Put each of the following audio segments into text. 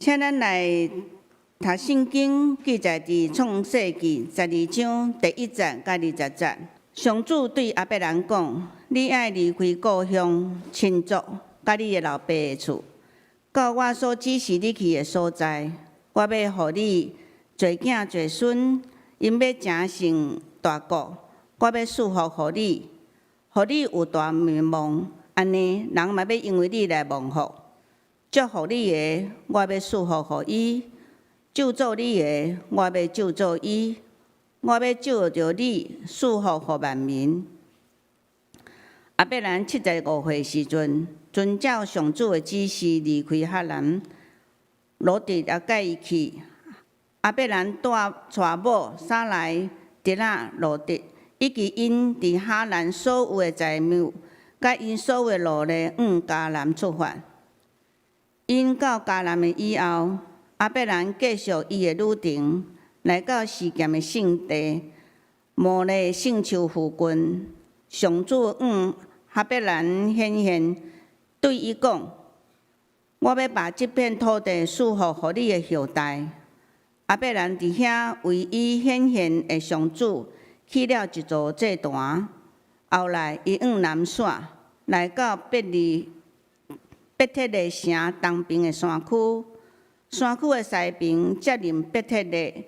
請咱來讀聖經，記載佇創世記12章第1節佮20節。上主對亞伯蘭講：你愛離開故鄉、親族，佮你的老爸的厝，到我所指示你去的所在。我欲予你濟囝濟孫，𪜶欲成成大國。我欲賜福予你，予你有大興旺。按呢，人嘛欲因為你來蒙福。祝福你的，我欲賜福予伊；咒詛你的，我欲咒詛伊。我欲藉著你賜福予萬民。亞伯蘭75歲時陣，遵照上主的指示離開哈蘭，羅得也佮伊去。亞伯蘭帶帶某撒萊、侄仔羅得，以及𪜶佇哈蘭所有的財物，佮𪜶所有的奴隸，向迦南出發。𪜶到迦南的以後，亞伯蘭繼續伊的旅程，來到示劍的聖地摩利聖樹附近。上主向亞伯蘭顯現，對伊講：我欲把這片土地賜福予你的後代。亞伯蘭佇遐為伊顯現的上主起了一座祭壇。後來，伊向南徙，來到伯利伯鐵勒城東爿的山區。山區的西爿接近伯鐵勒，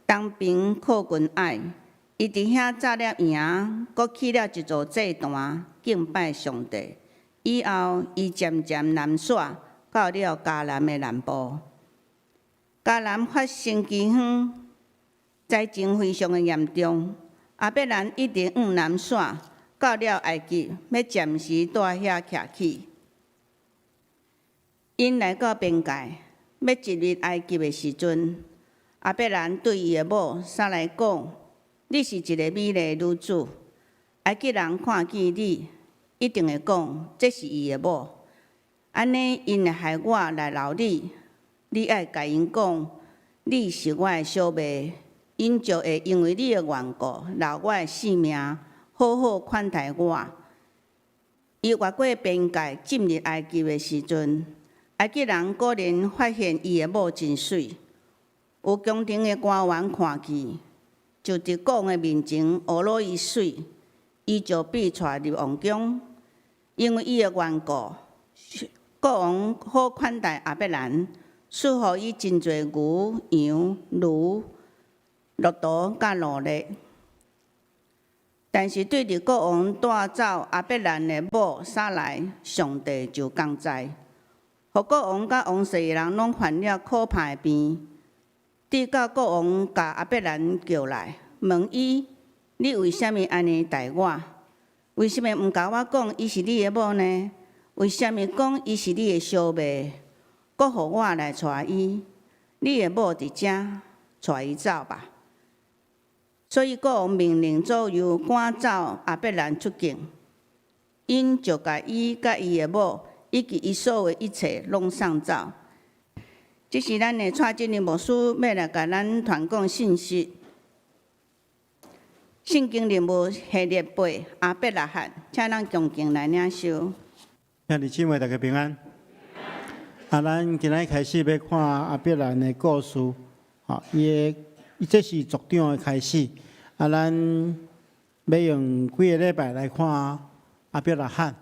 東爿靠近愛。伊佇遐紮了營，閣起了一座祭壇，敬拜上帝。以後，伊漸漸南徙，到了迦南的南部。迦南發生饑荒，災情非常的嚴重。亞伯蘭一直向南徙，到了埃及，欲暫時蹛遐徛起。𪜶來到邊界，欲進入埃及的時陣，亞伯蘭對伊的某撒萊講：你是一个美麗女子，埃及人看見你，一定會講這是伊的某。按呢，𪜶會害我來留你，你愛共𪜶講，你是我的小妹，𪜶就會因為你的緣故留我的性命，好好款待我。伊越過邊界進入埃及的時陣，埃及人果然發現伊的某真媠，有宮廷的官員看見，就佇國王的面前侮辱伊媠，伊就被帶入王宮。因為伊的緣故，國王好款待亞伯蘭，賜予伊真濟牛、羊、驢、駱駝佮奴隸。但是對著國王帶走亞伯蘭的某撒萊，上帝就降災，予國王佮王室的人攏患了可怕的病。直到國王共亞伯蘭叫來，問伊：你為啥物按呢待我？為啥物毋共我講伊是你的某呢？為啥物講伊是你的小妹？閣予我來娶伊？你的某佇遮，帶伊走吧。所以國王命令左右趕走亞伯蘭出境，𪜶就共伊佮伊的某以及伊所有的一切攏送走。這是咱的蔡振林牧師欲來共咱傳講信息。聖經人物系列八亞伯拉罕，請咱恭敬來領受。兄弟姊妹，大家平安。啊，咱今仔開始欲看亞伯蘭的故事，吼，伊的伊這是族長的開始。啊，咱欲用幾个禮拜來看亞伯拉罕。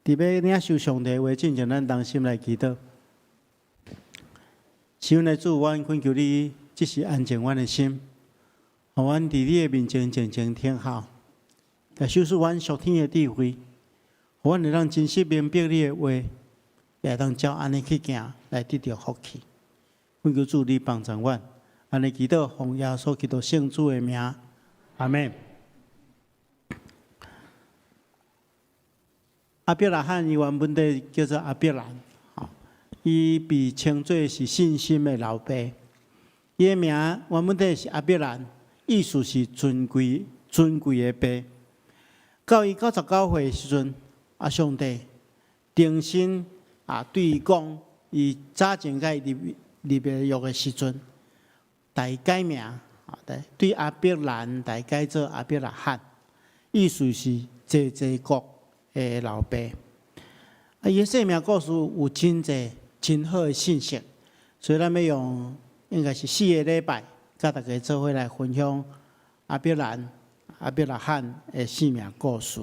佇欲領受上帝話進前，咱同心來祈禱。是阮的主，阮懇求你，這時安靜阮的心，予阮佇你的面前靜靜聽候，來賞賜阮屬天的智慧，予阮會當真實明白你的話，也會當照按呢去行，來得著福氣。懇求主你幫助阮，按呢祈禱，奉耶穌基督聖子的名，阿們。亞伯拉罕伊原本底叫做亞伯蘭，伊被稱做是信心的老爸。伊的名原本底是亞伯蘭，意思是尊貴、尊貴的爸。到伊99歲時陣，啊，上帝重新啊對伊講，伊早前共伊立立約的時陣，來改名，啊，對，對亞伯蘭來改做亞伯拉罕，意思是濟濟國的老爸。啊，伊的生命故事有真濟真真好的信息。所以咱欲用應該是4個禮拜，佮大家做伙來分享亞伯蘭、亞伯拉罕的生命故事。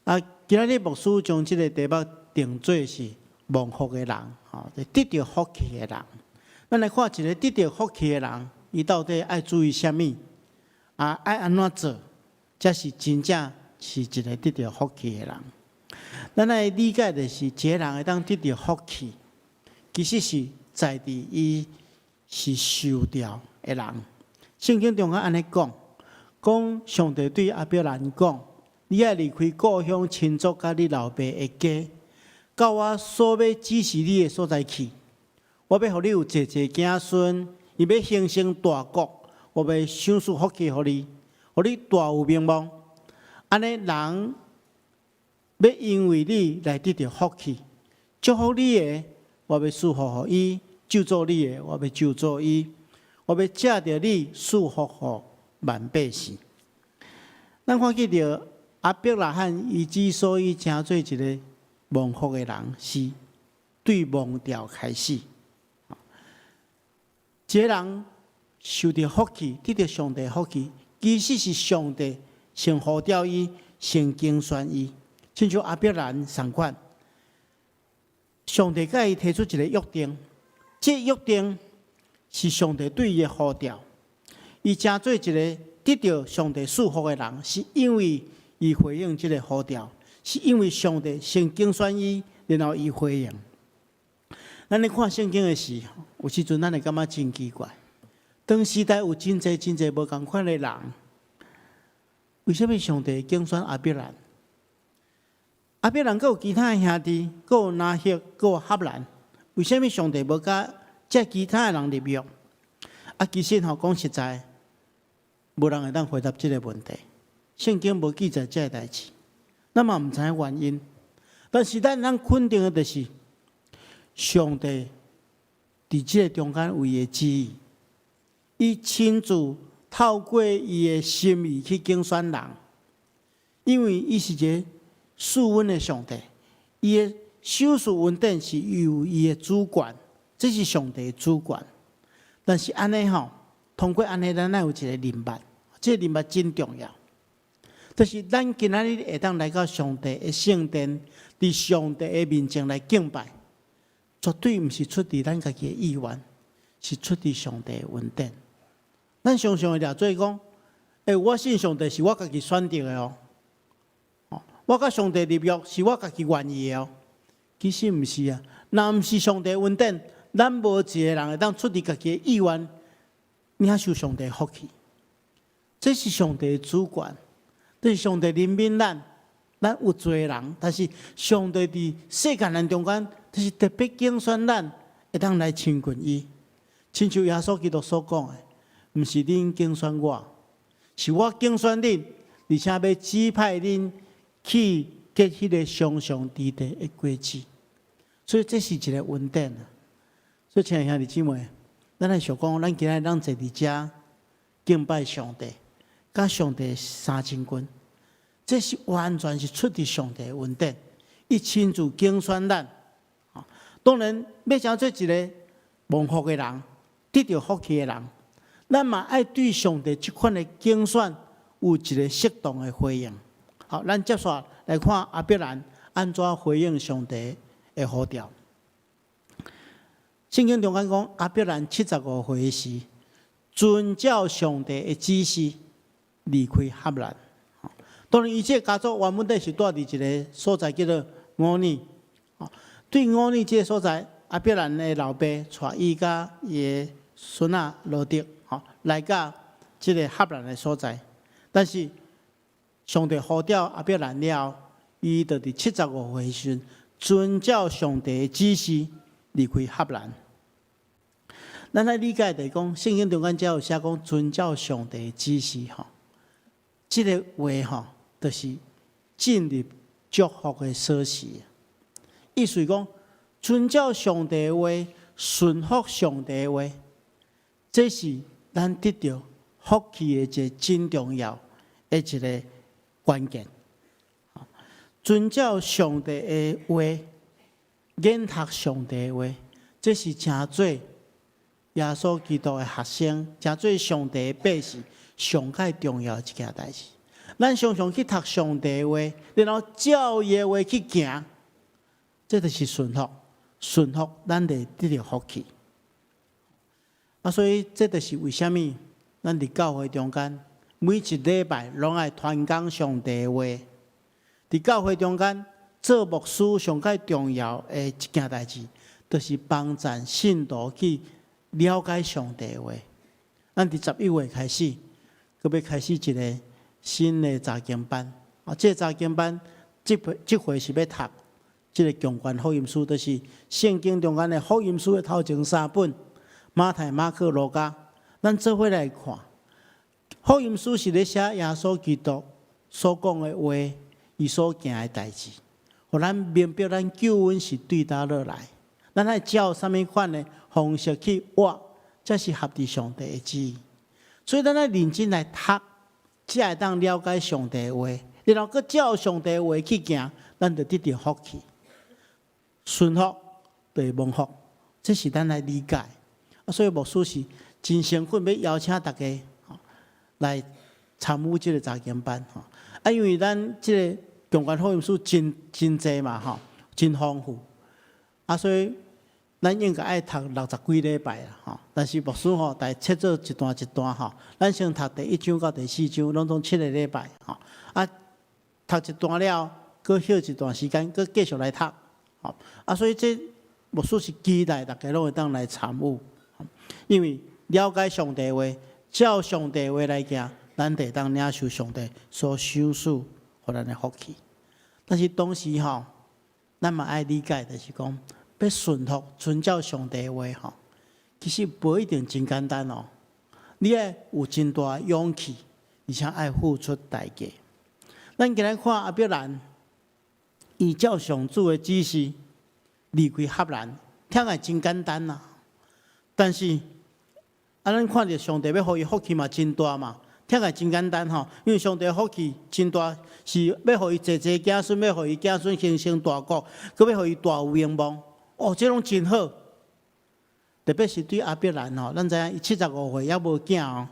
啊，今仔日牧師將這個題目定做是蒙福的人，吼，得著福氣的人。咱來看一个得著福氣的人，伊到底愛注意啥物？啊，愛按怎做，才是真正是一个得著福氣的人。咱愛理解的是，一个人會當得著福氣，其實是在佇伊是受召的人。聖經中間按呢講，講上帝對亞伯蘭講：你愛離開故鄉親族佮你老爸的家，到我所欲指示你的所在去。我欲予你有濟濟子孫，伊欲形成大國。我欲賞賜福氣予你，予你大有名望。按呢人欲因為你來得著福氣，祝福你的，我欲賜福予伊；咒詛你的，我欲咒詛伊。我欲藉著你賜福予萬百姓。咱看見著亞伯拉罕，伊之所以成做一个蒙福的人，是對蒙召開始。這个人受著福氣，得著上帝福氣，其實是上帝先呼召伊，先揀選伊，親像亞伯蘭仝款。上帝佮伊提出一个約定，這個約定是上帝對伊的呼召。伊成做一个得著上帝賜福的人，是因為伊回應這个呼召，是因為上帝先揀選伊，然後伊回應。咱咧看聖經的時，有時陣咱會感覺真奇怪。當時代有真濟真濟無仝款的人，為啥物上帝揀選亞伯蘭？亞伯蘭閣有其他的兄弟，閣有拿赫，閣有哈蘭，為啥物上帝無佮這其他的人立約？啊，其實吼講實在，無人會當回答這个問題。聖經無記載這个代誌，咱嘛毋知影原因。但是咱通肯定的就是，上帝佇這个中間有伊的旨意，伊親自透過伊的心意去揀選人，因為伊是一个賜恩的上帝，伊的賞賜恩典是由伊的主權，這是上帝的主權。但是按呢吼，通過按呢，咱愛有一个認捌，這个認捌真重要。就是咱今仔日會當來到上帝的聖殿，佇上帝的面前來敬拜，絕對毋是出佇咱家己的意願，是出佇上帝的恩典。咱常常會掠做講，欸，我信上帝是我家己選擇的哦，我佮上帝立約是我家己願意的哦。其實毋是啊，若毋是上帝恩典，咱無一个人會當出佇家己的意願，領受上帝的福氣。這是上帝的主權。這是上帝憐憫咱，咱有罪的人，但是上帝佇世間人中間，就是特別揀選咱，會當來親近伊。親像耶穌基督所講的，毋是恁揀選我，是我揀選恁，而且欲指派恁去結彼个常常之地的果子。所以這是一个恩典啊！所以親愛兄弟姊妹，咱來想講，咱今仔日咱坐佇遮敬拜上帝，佮上帝相親近，這是完全是出佇上帝的恩典，伊親自揀選咱。當然，欲成做一个蒙福的人，得著福氣的人，咱嘛愛對上帝這款的揀選有一个適當的回應。好，咱接續來看亞伯蘭按怎回應上帝的呼召。聖經中間講，亞伯蘭75歲時，遵照上帝的指示離開哈蘭。當然，伊這个家族原本底是蹛佇一个所在叫做吾珥。對吾珥這个所在，亞伯蘭的老爸帶伊佮伊的孫仔羅得，吼來到這个哈蘭的所在。但是上帝呼召亞伯蘭了後，伊就佇75歲時陣，遵照上帝的指示離開哈蘭。咱來理解就是講，聖經中間才有寫講遵照上帝的指示，吼，這个話吼，就是進入祝福的鎖匙。意思講，遵照上帝的話，順服上帝的話，這是咱得著福氣的一个真重要的一个關鍵。遵照上帝的話，研讀上帝的話，這是成做耶穌基督的學生，成做上帝的百姓上蓋重要的一件代誌。咱常常去讀上帝的話，然後照伊的話去行，這就是順服。順服，咱會得著福氣。啊，所以這就是為啥物咱佇教會中間每一禮拜攏愛傳講上帝的話。佇教會中間做牧師上蓋重要的一件代誌，就是幫贊信徒去了解上帝的話。咱佇11月開始，閣欲開始一个新的查經班。啊，這个查經班，這回是欲讀這个強權福音書，就是聖經中間的福音書的頭前三本：馬太、馬可、路加。咱做伙來看，福音書是咧寫耶穌基督所講的話，伊所行的代誌，予咱明白咱救恩是對佗落來。咱愛照啥物款的方式去活，才是合佇上帝的旨意。所以咱愛認真來讀，才會當了解上帝的話，然後閣照上帝的話去行，咱就得著福氣。順服就會蒙福，這是咱來理解。啊，所以牧師是真誠懇欲邀請大家來參與這个查經班。啊，因為咱這个強權福音書真真濟嘛，吼，真豐富。啊，所以咱應該愛讀六十幾禮拜啦，吼。但是牧師吼，來切做一段一段吼。咱先讀第一章到第四章，攏總七个禮拜，吼。啊，讀一段了，閣歇一段時間，閣繼續來讀，吼。啊，所以這牧師是期待大家攏會當來參與，因為了解上帝話，照上帝話來行，咱就會當領受上帝所賞賜予咱的福氣。但是同時吼，咱嘛愛理解，就是講欲順服、遵照上帝的話吼，其實無一定真簡單哦。你愛有真大勇氣，而且愛付出代價。咱今日看亞伯蘭，伊照上主的指示離開哈蘭，聽來真簡單啦。但是，啊，咱看著上帝欲予伊福氣嘛真大嘛，聽來真簡單吼。因為上帝福氣真大，是欲予伊濟濟子孫，欲予伊子孫形成大國，閣欲予伊大有榮望。哦，這攏真好。特別是對亞伯蘭吼，咱知影伊75歲猶無囝哦，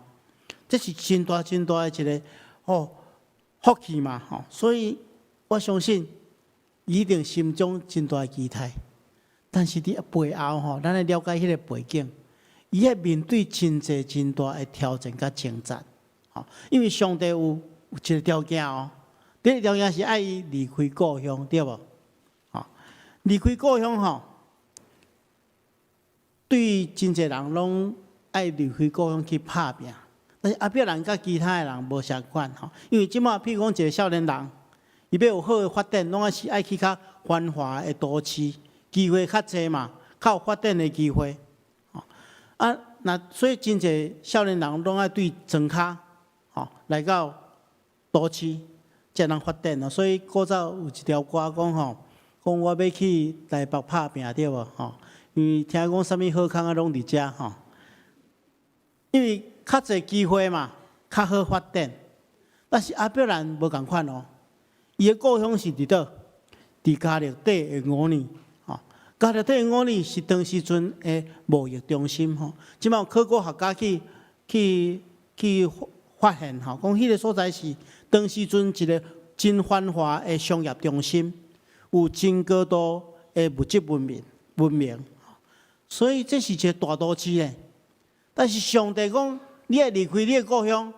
這是真大真大的一个哦福氣嘛吼。所以我相信，伊一定心中真大的期待。但是佇背後吼，咱愛了解彼个背景，伊愛面對真濟真大的挑戰佮掙扎。吼，因為上帝有一个條件哦，第一个條件是愛伊離開故鄉，對無？吼，離開故鄉吼，對真濟人攏愛離開故鄉去拍拚，但是亞伯蘭佮其他的人無相仝吼，因為這馬譬如講一个少年人，伊欲有好的發展，攏愛是愛去較繁華的都市，機會較濟嘛，較有發展的機會。啊，那所以真濟少年人攏愛對莊跤，吼來到都市才能發展咯。所以古早有一條歌講吼，講我欲去台北拍拚對無吼？因為聽講啥物好康仔攏佇遮吼，因為較濟機會嘛，較好發展。但是亞伯蘭無仝款哦，伊的故鄉是佇佗？佇迦勒底的烏爾，吼，迦勒底的烏爾是當時陣的貿易中心吼。這馬有考古學家去發現吼，講彼个所在是當時陣一个真繁華的商業中心，有真高度的物質文明，所以這是一个大都市咧。但是上帝講，你愛離開你的故鄉，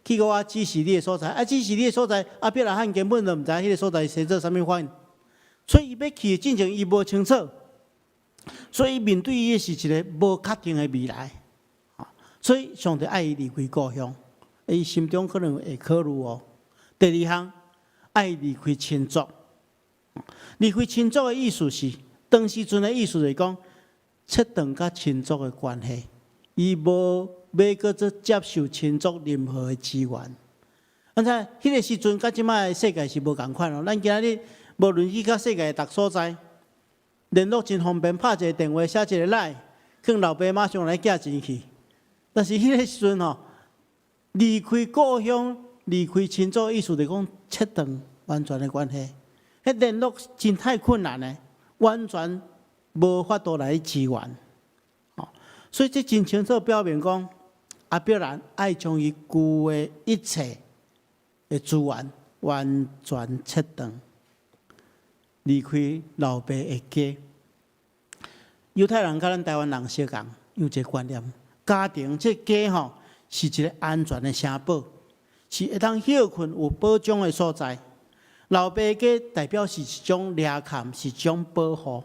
去予我指示你的所在。啊，指示你的所在，亞伯拉罕根本就毋知彼个所在是做啥物款，所以伊欲去的進前，伊無清楚，所以面對伊的是一个無確定的未來。所以上帝愛伊離開故鄉，伊心中可能會考慮哦。第二項，愛離開親族。離開親族的意思是，當時陣的意思就是講，切斷佮親族的關係，伊無欲閣做接受親族任何的資源。啊，知彼个時陣佮這馬的世界是無仝款哦。咱今仔日無論去到世界逐所在，聯絡真方便，拍一个電話，寫一個 LINE，勸老爸馬上來寄錢去。但是彼个時陣吼，離開故鄉、離開親族，意思就是講切斷完全的關係。彼聯絡真太困難咧，完全無法度來支援。所以這真清楚表明講，亞伯蘭愛將伊舊的一切的資源完全切斷，離開老爸的家。猶太人佮咱台灣人相仝，有一個觀念：家庭這家吼是一個安全的城堡，是會當歇睏有保障的所在。老爸家代表是一種掠崁，是一種保護。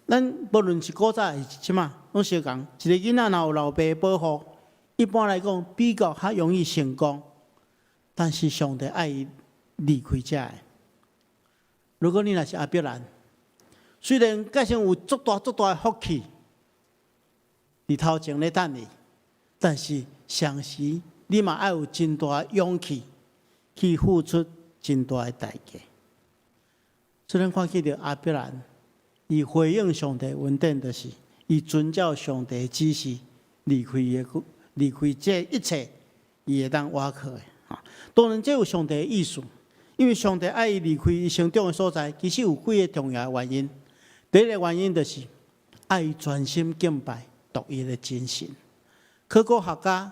咱無論是古早還是這馬，攏相仝。一個囡仔若有老爸保護，一般來講比較較容易成功。但是上帝愛伊離開遮的。如果你若是亞伯蘭，雖然假使有足大足大的福氣，佇頭前咧等你，但是同時你嘛愛有真大的勇氣去付出真大的代價。雖然看見著亞伯蘭，伊回應上帝恩典，就是伊遵照上帝指示離開伊的離開這一切，伊會當倚靠的。當然，這有上帝的意思，因為上帝愛伊離開伊成長的所在，其實有幾個重要的原因。第一個原因就是愛伊專心敬拜獨一的真神。考古學家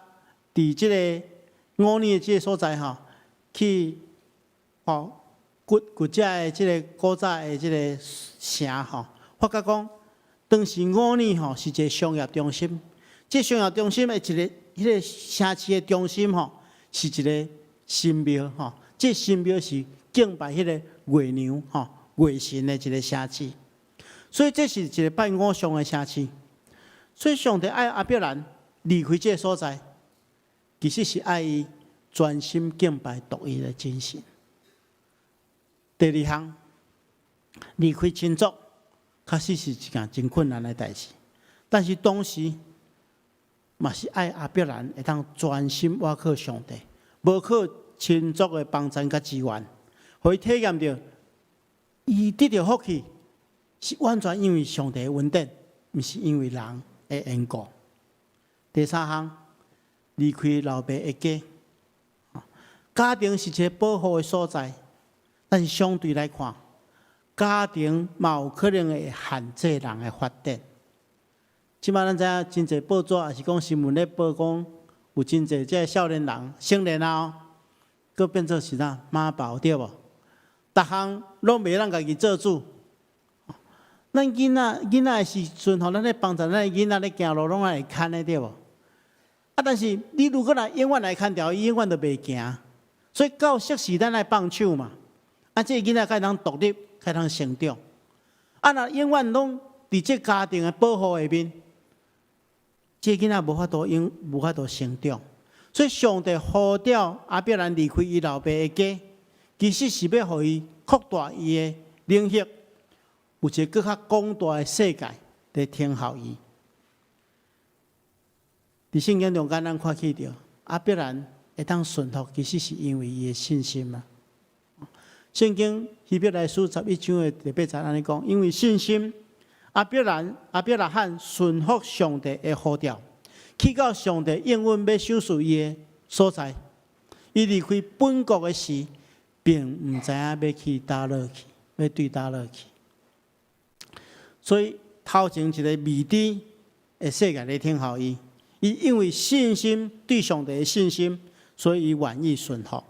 佇這個烏爾的這個所在吼，去吼掘掘這的這個古早的這個城吼，發覺講當時烏爾吼是一個商業中心，這商業中心的一個彼個城市的中心吼，是一個神廟吼，這神廟是敬拜彼個月娘吼月神的一個城市。所以這是一個拜偶像的城市，所以上帝愛亞伯蘭離開這個所在，其實是愛伊專心敬拜獨一的真神。第二項，離開親族，確實是一件真困難的代誌，但是當時嘛是愛亞伯蘭會當專心倚靠上帝，無靠親族的幫贊佮支援，予伊體驗著伊得著福氣，是完全因為上帝的恩典，毋是因為人的緣故。第三項，離開老爸的家，家庭是一個保護的所在，但是相對來看，家庭嘛有可能會限制人的發展。這馬咱知影，真濟報紙抑是講新聞咧報講，有真濟這少年人成年後，閣變做是啥媽寶對無？逐項攏袂當家己做主。咱囡仔囡仔的時陣吼，咱咧幫助咱的囡仔咧行路，攏愛會牽的對無？啊，但是你如果若永遠來牽牢，伊永遠都袂行。所以到適時咱愛放手嘛。啊，這個囡仔才會當獨立，才會當成長。啊，若永遠攏佇這家庭的保護下面，這個囡仔無法度永無法度成長。所以上帝呼召亞伯蘭離開伊老爸的家，其實是欲予伊擴大伊的領域。有一個閣較廣大的世界佇等候伊。佇聖經中間，咱看見著亞伯蘭會當順服，其實是因為伊的信心啊。聖經希伯來書11章的第八節按呢講，因為信心，亞伯蘭、亞伯拉罕順服上帝的呼召，去到上帝應允欲賞賜伊的所在。伊離開本國的時，並毋知影欲去佗落去，欲對佗落去。所以頭前一個未知的世界咧等候伊，伊因為信心對上帝的信心，所以伊願意順服，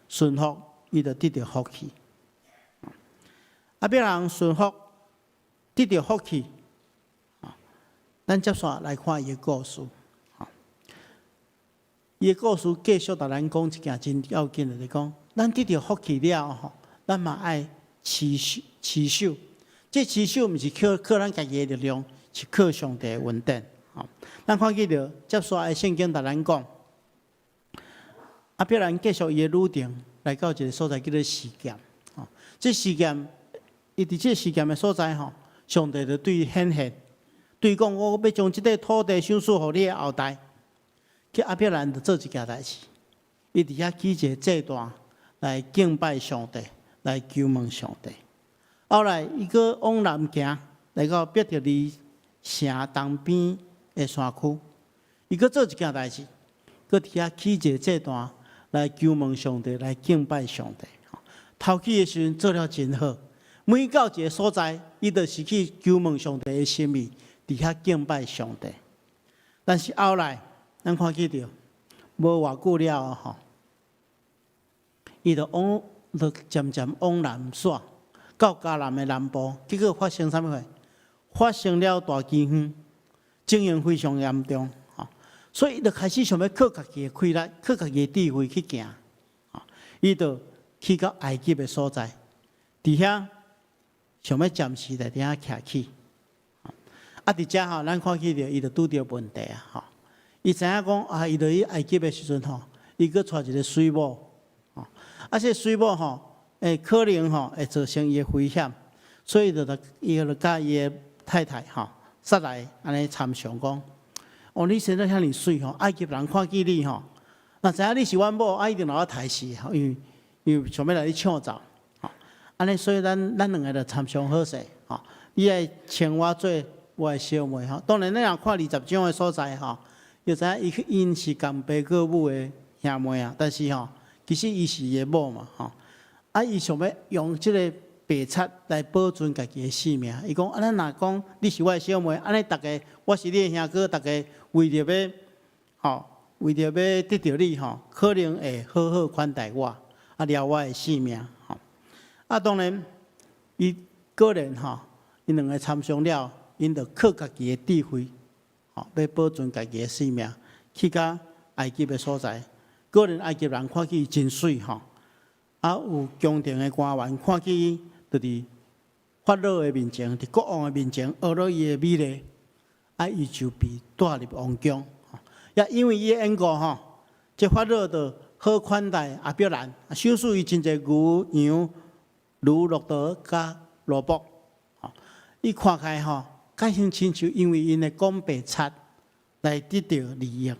順服伊就得著福氣。亞伯蘭順服得著福氣，咱接續來看伊的故事。伊的故事繼續共咱講一件真要緊的，就是講咱得著福氣了後，咱嘛愛持守持守。這持守毋是靠靠咱家己的力量，是靠上帝的恩典。咱看見著接續的聖經共咱講，亞伯蘭繼續伊的旅程，來到一個所在叫做示劍。這示劍，伊佇這個示劍的所在吼，上帝就對伊顯現，對伊講：我欲將這塊土地賞賜予你的後代。去亞伯蘭就做一件代誌，伊佇遐起一個祭壇來敬拜上帝，來求問上帝。後來，伊閣往南行，來到伯特利城東邊的山區，伊閣做一件代誌，閣佇遐起一個祭壇來求問上帝，來敬拜上帝。頭起的時陣做了真好，每到一个所在，伊就是去求問上帝的心意，佇遐敬拜上帝。但是後來，咱看見著無偌久了吼，伊就往就漸漸往南徙，到迦南的南部，結果發生啥物貨？發生了大饑荒，情形非常嚴重，吼，所以伊就開始想欲靠家己的氣力，靠家己的智慧去行，吼，伊就去到埃及的所在，佇遐想欲暫時佇遐徛起。啊，佇遮吼，咱看見著伊就拄著問題啊，吼！伊知影講啊，伊落去埃及的時陣吼，伊閣娶一个媠某，吼，啊，這媠某吼，會可能吼會造成伊的危險，所以就伊就佮伊的太太吼，撒萊按呢參詳講，哦，你生得遐爾媠吼，埃及人看見你吼，若知影你是阮某，啊，一定來我刣死，因為想欲來你搶走，吼，按呢，所以咱兩個就參詳好勢，吼，你愛稱我做我的小妹吼，當然咱若看20章的所在吼，就知影伊𪜶是共爸顧母的兄妹啊，但是吼，其實伊是伊的某嘛吼，啊，伊想欲用這个白賊來保存家己的性命。伊講啊，咱若講你是我的小妹，按呢逐家我是你的兄哥，逐家為著欲吼，為著欲得著你吼，可能會好好款待我，啊，饒我的性命吼。啊，當然，伊果然吼，𪜶兩个參詳了。𪜶就靠家己的智慧，吼，欲保存家己的性命，去到埃及的所在。果然埃及人看見伊真媠吼，啊，有宮廷的官員看見伊，就佇法老的面前，佇國王的面前，學了伊的美麗，啊，伊就被帶入王宮。也因為伊的緣故吼，這法老就好款待亞伯蘭，賞賜伊真濟牛羊、驢、駱駝佮奴僕。伊看起來吼，敢像親像因為𪜶的講白賊來得著利益吼。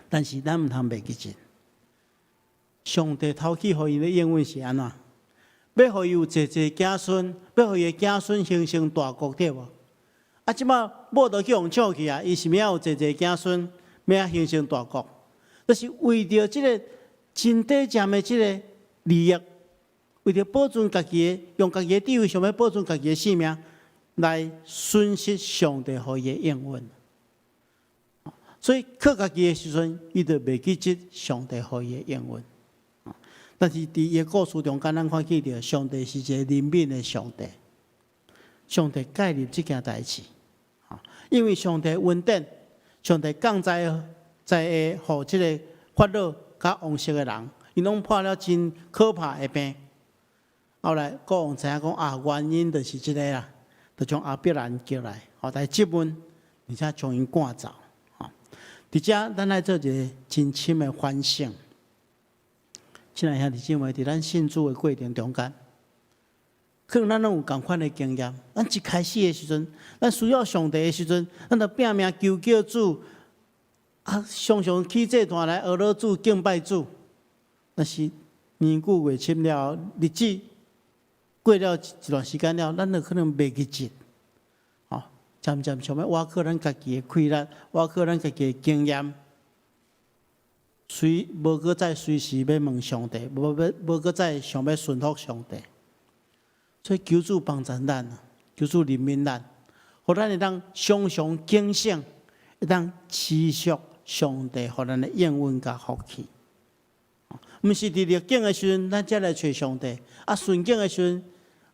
但是咱毋通袂記得，上帝頭起予𪜶的應允是按怎？欲予伊有濟濟子孫，欲予伊的子孫形成大國對無？啊，這擺某都去予搶去啊，伊是欲有濟濟子孫，欲按形成大國？就是為著這个真短暫的這个利益，為著保存家己的，用家己的智慧想欲保存家己的性命，來損失上帝予伊的應允。所以靠家己的時陣，伊就袂記得上帝予伊的應允。但是佇伊的故事中間，咱看見著上帝是一个憐憫的上帝，上帝介入這件代誌，因為上帝恩典，上帝降災災禍予這个法老佮王室的人，𪜶攏破了真可怕的病。後來國王知影講啊，原因就是這个啦，就將亞伯蘭叫來，予來質問，而且將𪜶趕走。佇遮，咱來做一个真深的反省。親愛兄弟姊妹，佇咱信主的過程中間，可能咱攏有仝款的經驗。咱一開始的時陣，咱需要上帝的時陣，咱就拼命求叫主，啊，常常去祭壇來呵咾主、敬拜主。但是年久月深了，日子過了一段時間了，咱就可能袂記得。吼，漸漸想欲倚靠咱家己的氣力，倚靠咱家己的經驗，隨無閣再隨時欲問上帝，無欲無閣再想欲順服上帝。所以求主幫助咱，求主憐憫咱，予咱會當常常警醒，會當持續上帝予咱的應允佮福氣。毋是佇逆境的時陣，咱才來揣上帝；啊，順境的時陣，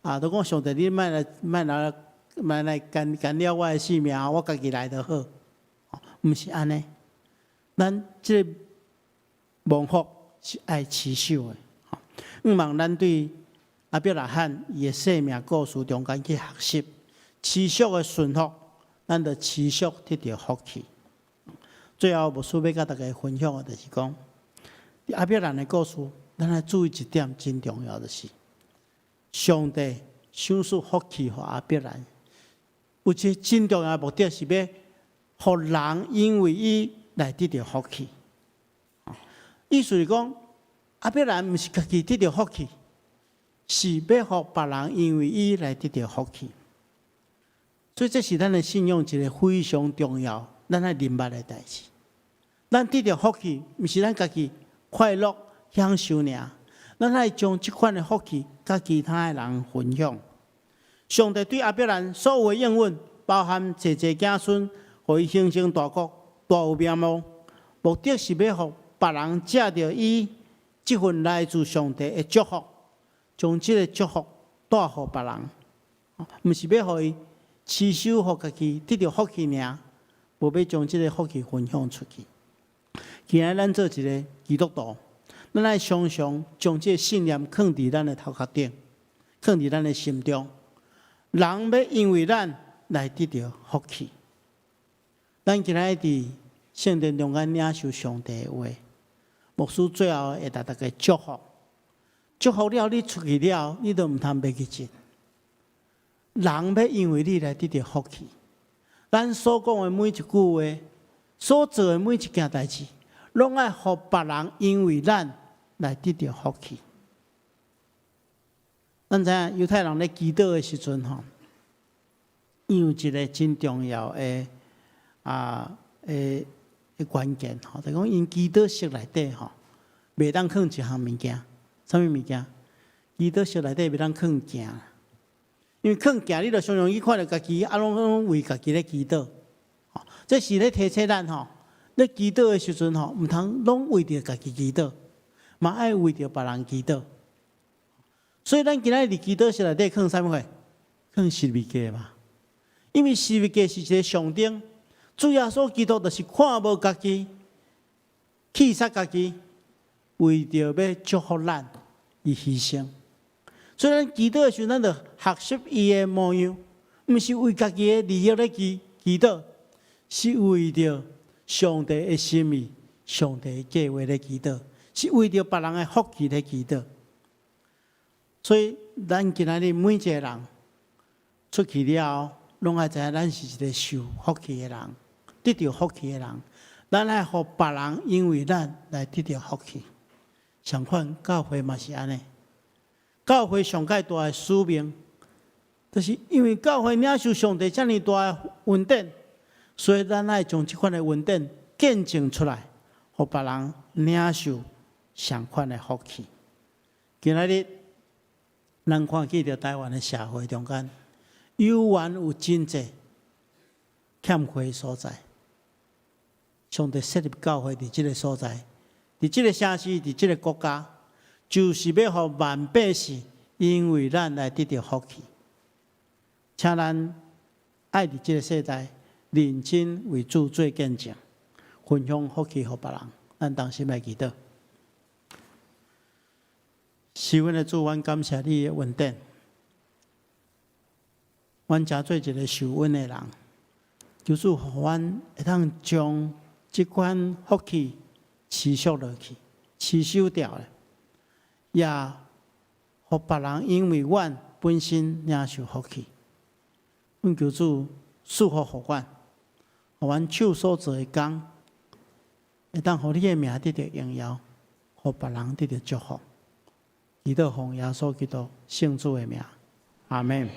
啊，都講上帝，你莫來莫來莫來干干擾我的性命，我家己來就好。毋是按呢，咱這个蒙福是愛持守的。向望咱對亞伯拉罕伊的生命故事中間去學習，持續的順服，咱就持續得著福氣。最後，牧師欲佮大家分享的，就是講，亞伯蘭的故事，咱愛注意一點真重要的是，上帝賞賜福氣予亞伯蘭，有一个真重要的目的是欲予人因為伊來得著福氣。意思是講，亞伯蘭毋是家己得著福氣，是欲予別人因為伊來得著福氣。所以這是咱的信仰一个非常重要，咱愛明白的代誌。咱得著福氣，毋是咱家己快樂享受爾，咱愛將這款的福氣佮其他的人分享。上帝對亞伯蘭所有的應允，包含濟濟子孫，予伊形成大國、大有名望，目的是欲予別人藉著伊這份來自上帝的祝福，將這个祝福帶予別人，毋是欲予伊持守予家己得著福氣爾，無欲將這个福氣分享出去。今仔日咱做一个基督徒，咱愛常常將這个信念囥佇咱的頭殼頂，囥佇咱的心中。人欲因為咱來得著福氣。咱今仔日佇聖殿中間領受上帝的話，牧師最後會共大家祝福。祝福了，你出去了，你都毋通袂記得。人欲因為你來得著福氣。咱所講的每一句話，所做的每一件代誌，攏愛予別人因為咱來得著福氣。咱知影猶太人咧祈禱的時陣吼，伊有一个真重要的啊的的關鍵吼，就講𪜶祈禱室內底吼，袂當囥一項物件，啥物物件？祈禱室內底袂當囥鏡，因為囥鏡，你就常常去看著家己，啊，攏攏為家己咧祈禱。這是咧提醒咱吼，咧祈禱的時陣吼，毋通攏為著家己祈禱，嘛愛為著別人祈禱。所以咱今仔日佇祈禱室內底囥啥物貨？囥十字架嘛。因為十字架是一个象徵，主耶穌基督就是看無家己，棄殺家己，為著欲祝福咱，伊犧牲。所以咱祈禱的時陣，咱就學習伊的模樣，毋是為家己的利益咧祈禱，是為著上帝的心意、上帝的計劃咧祈禱，是為著別人的福氣咧祈禱。所以，咱今仔日每一个人出去了後，攏愛知影咱是一个受福氣的人，得著福氣的人。咱愛予別人因為咱來得著福氣。相款教會嘛是按呢。教會上蓋大的使命，就是因為教會領受上帝遮爾大的恩典，所以咱愛將這款的恩典見證出來，予別人領受相款的福氣。今仔日，咱看見著台灣的社會中間，猶原有真濟欠缺的所在。上帝設立教會佇這个所在，佇這个城市，佇這个國家，就是欲予萬百姓因為咱來得著福氣。請咱愛佇這个世代認真為主做見證，分享福氣予別人。咱同心來祈禱。是阮的主，阮感謝你的恩典。阮成做一个受恩的人，求主予阮會當將這款福氣持續落去，持守牢咧，也予別人因為阮本身領受福氣。阮求主賜福予阮，予阮手所做的工，會當予你的名得著榮耀，予別人得著祝福。祈禱奉耶穌基督聖子的名，阿門。